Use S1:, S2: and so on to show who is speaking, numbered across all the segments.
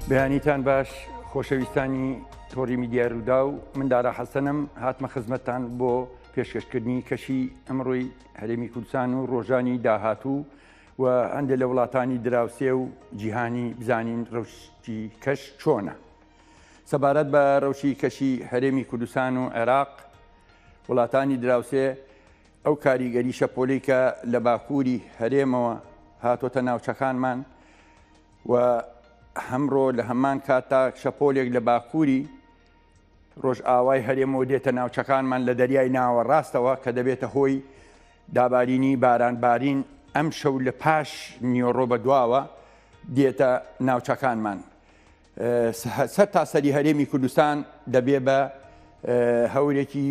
S1: بەیانیتان باش خۆشەویستانی تۆڕی میدیای ڕووداو، من دارا حەسەنم، هاتمە خزمەتتان بۆ پێشکەشکردنی کەشی ئەمڕۆی هەرێمی کوردستان و ڕۆژانی داهاتوو و هەندێک لە وڵاتانی دراوسێ و جیهانی بزانین ڕەوشی کەش چۆنە. سەبارەت بە ڕەوشی کەشی هەرێمی کوردستان و عێراق، وڵاتانی دراوسێ، ئەو کاریگەری شەپۆلەی کە لە باکووری هەرێمەوە هاتۆتە ناوچەکانمان و هەمڕۆ لە هەمان کاتدا شەپۆلێک لە باکووری ڕۆژئاوای هەرێمەوە دێتە ناوچەکانمان لە دەریای ناوەڕاستەوە کە دەبێتە هۆی دابارینی باران بارین ئەم شەو لە پاش نیۆڕۆ بە دواوە دێتە ناوچەکانمان. سەر تا سەری هەرێمی کوردستان دەبێ بە هەورێکی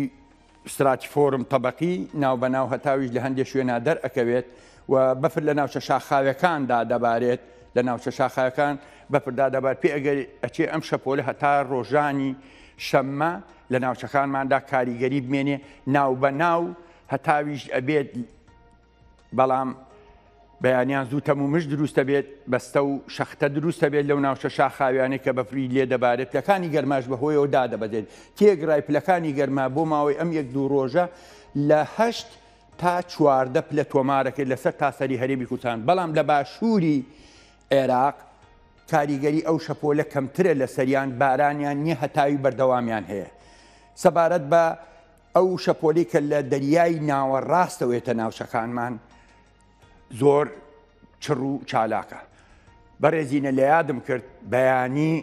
S1: ستراتیفۆرم تەبەقی ناوبەناو هەتاویش لە هەندێک شوێنا دەرئەکەوێت و بەفر لە ناوچە شاخاوەکاندا دەبارێت لە ناوچە شاخاوەکان بەفردا دەبار پێ ئەگەر ئەچێ ئەم شەپۆلە هەتا ڕۆژانی شەممە لە ناوچەکانماندا کاریگەری بمێنێ ناوبەناو هەتاویش ئەبێت بەڵام بەیانیان زوو تەم و مژ دروست دەبێت، بەستە و شەختە دروست دەبێت لەو ناوچە شاخاویانەی کە بەفری لێ دەبارێت، پلەکانی گەرماش بەهۆیەوە دادەبەزێت. تێگرای پلەکانی گەرما بۆ ماوەی ئەم یەک دوو ڕۆژە لە هەشت تا 14 پلە تۆمارەکرد لەسەر تاسەری هەرێمی کوردستان، بەڵام لە باشووری عێراق کاریگەری ئەو شەپۆلە کەمترە لەسەریان، بارانیان نییە، هەتاوی بەردەوامیان هەیە. سەبارەت بە ئەو شەپۆلەی کە لە دەریای ناوەڕاستەوە یەتە ناوچەکانمان زۆر چڕ و چالاکە. بەڕێزینە لە یادم کرد بەیانی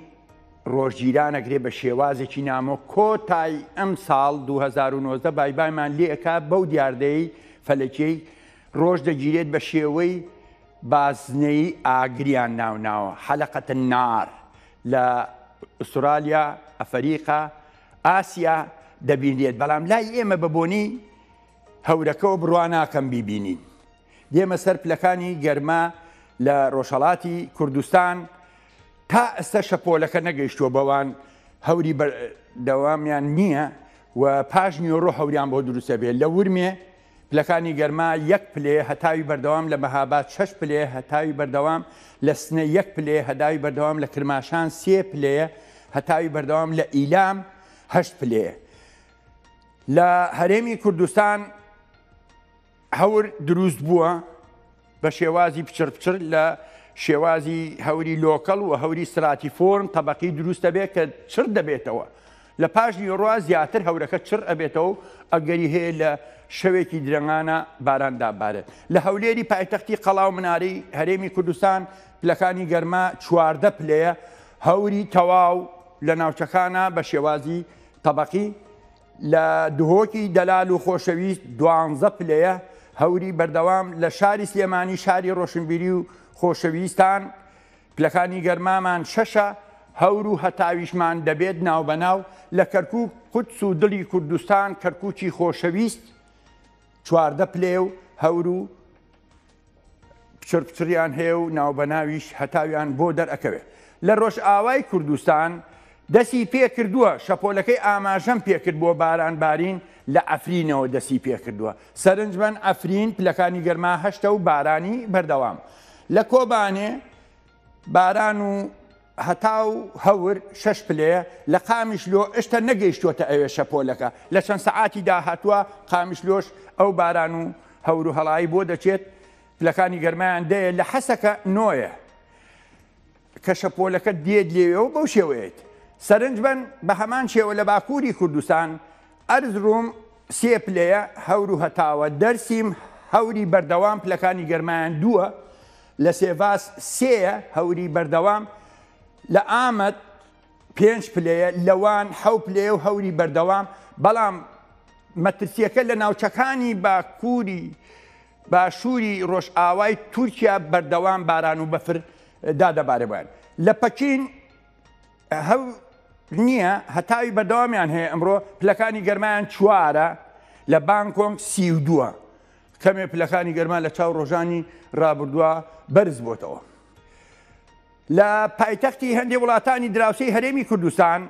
S1: ڕۆژگیرانەگرێ بە شێوازێکی نامۆ کۆتای ئەم ساڵ 2019 بایبایمان لێ ئەکا بەو دیاردەی فەلەکیەی ڕۆژ دەگیرێت بە شێوەی بازنەی ئاگریان ناوناوە حەلەقەت النار لە ئوسترالیا، ئەفەریقا، ئاسیا دەبینرێت، بەڵام لای ئێمە بە بۆنەی هەورەکەوە بڕوا ناکەم بیبینین. دێمە سەر پلەکانی گەرما لە ڕۆژهەڵاتی کوردستان تا ئێستا شەپۆلەکە نەگەیشتووە بەوان، هەوری بەردەوامیان نییە و پاش نیوەڕۆ هەوریان بۆ دروست دەبێت. لە ورمێ پلەکانی گەرما یەک پلەیە هەتاوی بەردەوام لە مەهاباد شەش پلەیە هەتاوی بەردەوام لە سنە یەک پلەیە هەداوی بەردەوام لە کرماشان سێ پلەیە هەتاوی بەردەوام لە ئیلام هەشت پلەیە لە هەرێمی کوردستان هەور دروست بووە بە شێوازی پچڕ پچڕ لە شێوازی هەوری لۆکەڵ و هەوری ستراتیفۆرم تەبەقی دروست دەبێت کە چڕ دەبێتەوە لە پاش نیوەڕۆ زیاتر هەورەکە چڕ ئەبێتەوە و ئەگەری هەیە لە شەوێکی درەنگانە باران دابارێت لە هەولێری پایتەختی قەڵا و منارەی هەرێمی کوردستان پلەکانی گەرما 14 پلەیە هەوری تەواو لە ناوچەکانە بە شێوازی تەبەقی لە دهۆکی دەلال و خۆشەویست دوانزە پلەیە، هەوری بەردەوام لە شاری سلێمانی شاری ڕۆشنبیری و خۆشەویستان پلەکانی گەرمامان شەشە، هەور و هەتاویشمان دەبێت ناوبەناو، لە کەرکوک قودس و دڵی کوردستان کەرکوکی خۆشەویست 14 پلەیە و هەور و پچڕپچڕیان هەیە و ناوبەناویش هەتاویان بۆ دەرئەکەوێت. لە ڕۆژئاوای کوردستان دەسی پێکردووە، شەپۆلەکەی ئاماژەم پێکرد بۆ باران بارین لە عەفرینەوە دەسی پێکردووە. سەرنج بەن عەفرین پلەکانی گەرما هەشتە و بارانی بەردەوام. لە کۆبانێ باران و هەتاو هەور شەش پلەیە، لە قامیشلۆ ئشتە نەگەیشتووەتە ئەوێ شەپۆلەکە، لە چەند سەعاتی داهاتووە قامیشلۆش ئەو باران و هەور و هەڵایی بۆ دەچێت، پلەکانی گەرمایان دەیە، لە حەسەکە نۆیە کە شەپۆلەکە دێت لێوێەوە بەو شێوەیەت. سەرنج بەن بە هەمان شێوە لە باکووری کوردستان ئەرزروم سێ پلەیە هەور و هەتاوە، دەرسیم هەوری بەردەوام پلەکانی گەرمایان دووە، لە سێڤاس سێیە هەوری بەردەوام، لە ئامەد پێنج پلەیە، لە وان حەو پلەیە و هەوری بەردەوام، بەڵام مەترسییەکە لە ناوچەکانی باکووری باشووری ڕۆژئاوای تورکیا بەردەوام باران و بەفر دادەبارێ بۆیان. لە پەکین هەور نییە، هەتاوی بەردەوامیان هەیە، ئەمڕۆ پلەکانی گەرمایان چوارە، لە بانکۆنگ 32ە. کەمێ پلەکانی گەرما لە چاو ڕۆژانی ڕابردووە بەرز بۆتەوە. لە پایتەختی هەندێک وڵاتانی دراوسێی هەرێمی کوردستان،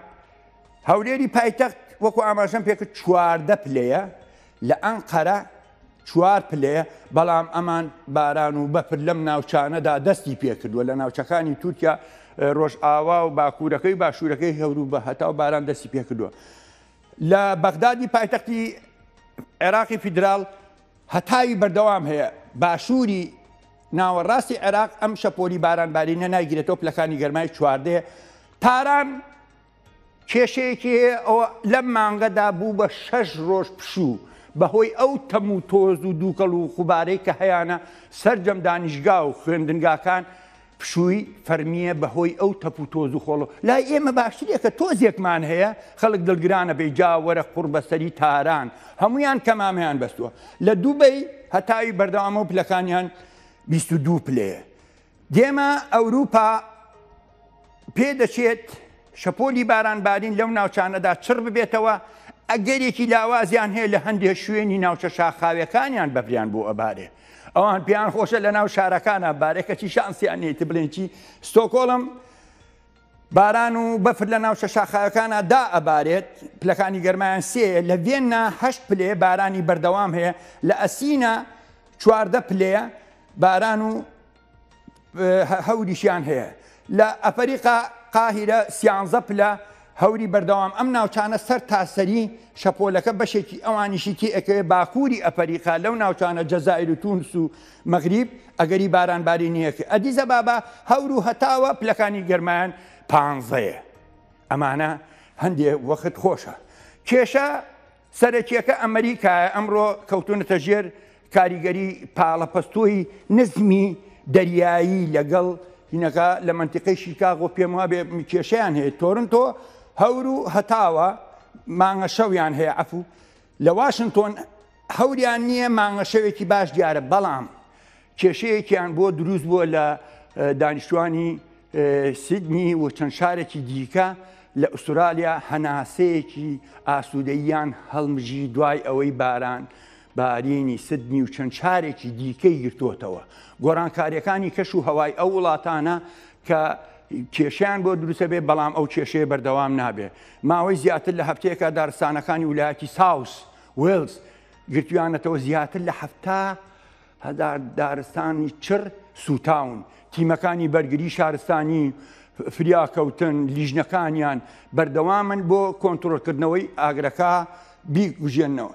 S1: هەولێری پایتەخت وەکو ئاماژەم پێکرد 14 پلەیە، لە ئەنقەرە چوار پلەیە، بەڵام ئەمان باران و بەفر لەم ناوچانەدا دەستی پێکردووە، لە ناوچەکانی تورکیا ڕۆژئاوا و باکوورەکەی باشوورەکەی هەور و بە هەتاو باران دەستی پێکردووە. لە بەغدادی پایتەختی عێراقی فیدراڵ هەتاوی بەردەوام هەیە، باشووری ناوەڕاستی عێراق ئەم شەپۆلی بارانبارینە نایگرێتەوە، پلەکانی گەرمای 14. تاران کێشەیەکی هەیە، ئەوە لەم مانگەدا بوو بە 6 ڕۆژ پشوو بەهۆی ئەو تەم و تۆز و دووکەڵ و خوبارەی کە هەیانە، سەرجەم دانیشگا و خوێندنگاکان پشووی فەرمییە بەهۆی ئەو تەپ و تۆز و خۆڵ. لای ئێمە باشترە کە تۆزێکمان هەیە، خەڵک دڵگرانە بێ جا وەرە قوڕ بەسەری تاران هەمویان کەمامەیان بەستووە. لە دوبەی هەتاوی بەردەوامە و پلەکانیان 22 پلەیە. دێمە ئەوروپا پێدەچێت شەپۆلی بارانبارین لەو ناوچانەدا چڕ ببێتەوە، ئەگەرێکی لاوازیان هەیە لە هەندێک شوێنی ناوچە شاخاویەکانیان بەفریان بۆ ئەبارێ. ئەوان پێیان خۆشە لە ناو شارەکانە بارێ، کەچی شانسیان نییە بڵێن چی. ستۆکۆڵم باران و بەفر لە ناوچە شاخاوەکانە دا ئەبارێت، پلەکانی گەرمایان 3. لە ڤێننا 8 پلەیە، بارانی بەردەوام هەیە. لە ئەسینا 14 پلەیە، باران و هەوریشیان هەیە. لە ئەفەریقا قاهیرە 13 پلە، هەوری بەردەوام. ئەم ناوچانە سەر تاسەری شەپۆلەکە بەشێکی ئەوانیشی تێئەکەوێ. باکووری ئەفەریقا لەو ناوچانە جەزائیر و تونس و مەغریب ئەگەری بارانباری نییە. ئەدیزە بابا هەور و هەتاوە، پلەکانی گەرمایان پانزەیە. ئەمانە هەندێ وەخت خۆشە. کێشە سەرەکیەکە ئەمریکایە، ئەمڕۆ کەوتونەتە ژێر کاریگەری پاڵەپەستۆی نزمی دەریایی لەگەڵ هینەکە لە مەنتیقەی شیکاغۆ پێم وابێ کێشەیان هەیە. تۆرنتۆ هەور و هەتاوە، مانگە شەویان هەیە عەفو. لە واشنتۆن هەوریان نییە، مانگە شەوێکی باش دیارە، بەڵام کێشەیەکیان بۆ دروست بووە لە دانیشتوانی سیدنی و چەند شارێکی دیکە لە ئوسترالیا، هەناسەیەکی ئاسوودەییان هەڵمژی دوای ئەوەی باران بارینی سدنی و چەند شارێکی دیکەی گرتووەتەوە. گۆڕانکاریەکانی کەش و هەوای ئەو وڵاتانە کە کێشیان بۆ دروستە بێ، بەڵام ئەو کێشەیە بەردەوام نابێ. ماوەی زیاتر لە هەفتەیەکە دارستانەکانی ولایەتی ساوس وێلز گرتویانەتەوە، زیاتر لە 70,000 دارستانی چڕ سووتاون. تیمەکانی بەرگری شارستانی، فریاکەوتن، لیژنەکانیان بەردەوامن بۆ کۆنترۆلکردنەوەی ئاگرەکە بیگوژێنەوە.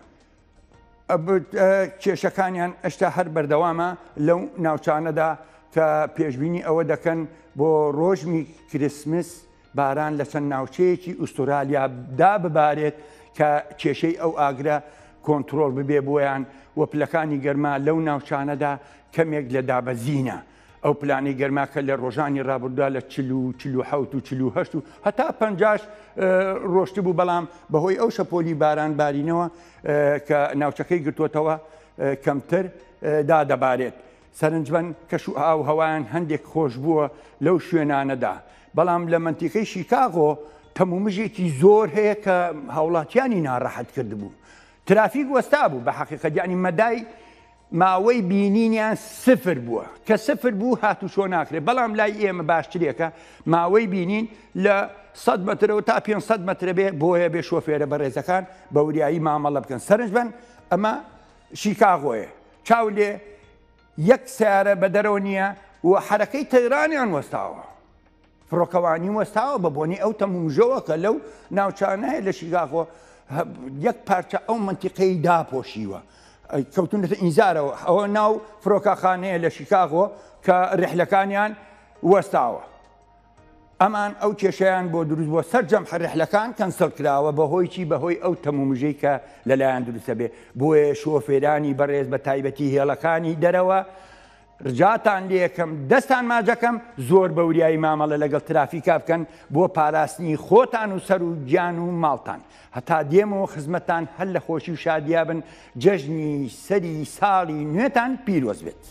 S1: کێشەکانیان ئەشتا هەر بەردەوامە لەو ناوچانەدا کە پێشبینی ئەوە دەکەن بۆ ڕۆژمی کریسمس باران لە چەند ناوچەیەکی ئوسترالیا دا ببارێت کە کێشەی ئەو ئاگرە کۆنترۆڵ ببێ بۆیان و پلەکانی گەرما لەو ناوچانەدا کەمێک لە دابەزینە. ئەو پلانی گەرما کە لە ڕۆژانی ڕابردوودا لە 47 و 48 و هەتا 50 ڕۆشت بوو، بەڵام بەهۆی ئەو شەپۆلی باران بارینەوە کە ناوچەکەی گرتووەتەوە کەمتر دادەبارێت. سەرنج بن کەش و ئاو هەوایان هەندێک خۆش بووە لەو شوێنانەدا، بەڵام لە مەنتیقەی شیکاغۆ تەمومژێکی زۆر هەیە کە هاوڵاتیانی ناڕەحەت کردبوو. ترافیک وەستا بوو بە حەقیقەت، یعنی مەدای ماوەی بینینیان سفر بووە، کە سفر بوو هاتوچۆ ناکرێت. بەڵام لای ئێمە باشترێکە ماوەی بینین لە 100 مەترەوە تا 500 مەترە بێ، بۆیە بێ شۆفێرە بەڕێزەکان بە وریایی مامەڵە بکەن. سەرنج بن ئەمە شیکاغۆیە، چاو لێ یەک سیارە بە دەرەوە نییە و حرەکەی تەیرانیان وەستاوە، فڕۆکەوانی وەستاوە بە بۆنی ئەو تەمومژەوە کە لەو ناوچانە هەیە لە شیکاغۆ یەک پارچە ئەو منتیقەی داپۆشیوە، کەوتونەتە ئینزارەوە. ئەوە ناو فڕۆکەخانەیە لە شیکاغۆ کە ڕێحلەکانیان وەستاوە. ئەمان ئەو کێشەیان بۆ دروست بووە، سەرجەم ڕێحلەکان کەنسڵ کراوە. بەهۆی چی؟ بەهۆی ئەو تەمومژەی کە لەلایەن دروستە بێ. بۆیە شۆفێرانی بەڕێز بە تایبەتی هێڵەکانی دەرەوە ڕجاتان لێکەم، دەستان ماجەکەم، زۆر بەوریایی مامەڵە لەگەڵ ترافیکا بکەن بۆ پاراستنی خۆتان و سەر و گیان و ماڵتان. هەتا دێمەوە خزمەتتان، هەر لە خۆشی و شادیا بن. جەژنی سەری ساڵی نوێتان پیرۆز بێت.